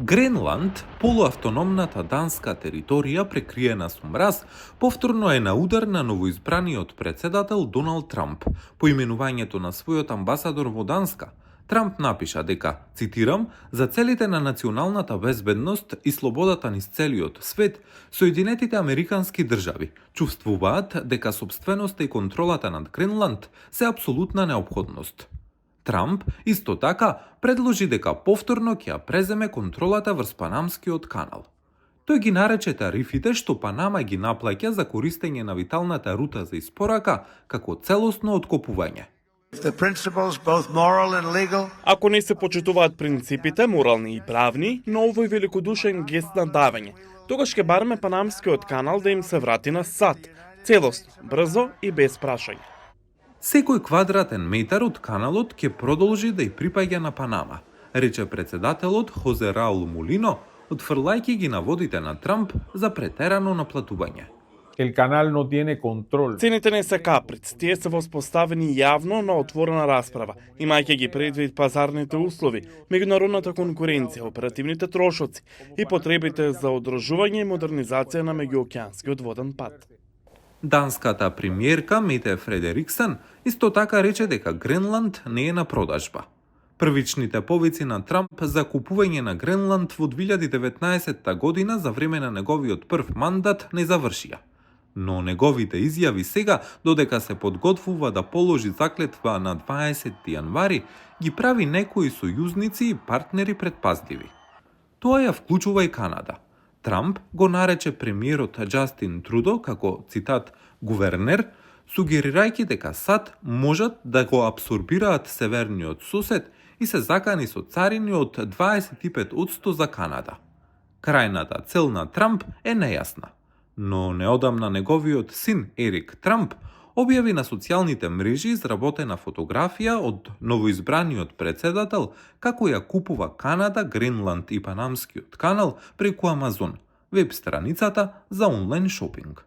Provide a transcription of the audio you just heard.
Гренланд, полуавтономната данска територија прекриена со мраз, повторно е на удар на новоизбраниот председател Доналд Трамп. По именувањето на својот амбасадор во Данска, Трамп напиша дека, цитирам, за целите на националната безбедност и слободата низ целиот свет, Соединетите Американски држави чувствуваат дека собственоста и контролата над Гренланд се апсолутна неопходност. Трамп исто така предложи дека повторно ќе ја преземе контролата врз Панамскиот канал. Тој ги нарече тарифите што Панама ги наплаќа за користење на виталната рута за испорака како целосно откопување. Ако не се почитуваат принципите, морални и правни, но овој великодушен гест на давење, тогаш ќе бараме Панамскиот канал да им се врати на САД, целосно, брзо и без прашање. Секој квадратен метар од каналот ќе продолжи да ја припаѓа на Панама, рече председателот Хозе Раул Молино, отфрлајќи ги наводите на Трамп за претерано наплатување. El canal no tiene control. Цените не се каприц, тие се воспоставени јавно на отворена расправа, имајќи ги предвид пазарните услови, меѓународната конкуренција, оперативните трошоци и потребите за одржување и модернизација на меѓуокеанскиот воден пат. Данската премиерка Мете Фредериксен исто така рече дека Гренланд не е на продажба. Првичните повици на Трамп за купување на Гренланд во 2019 година за време на неговиот прв мандат не завршија. Но неговите изјави сега, додека се подготвува да положи заклетва на 20 јанвари, ги прави некои сојузници и партнери предпазливи. Тоа ја вклучува и Канада. Трамп го нарече премиерот Џастин Трудо како, цитат, гувернер, сугерирајќи дека САД можат да го абсорбираат северниот сосед и се закани со царини од 25% за Канада. Крајната цел на Трамп е нејасна, но неодамна неговиот син Ерик Трамп објави на социјалните мрежи изработена фотографија од новоизбраниот председател како ја купува Канада, Гренланд и Панамскиот канал преку Амазон, веб страницата за онлайн шопинг.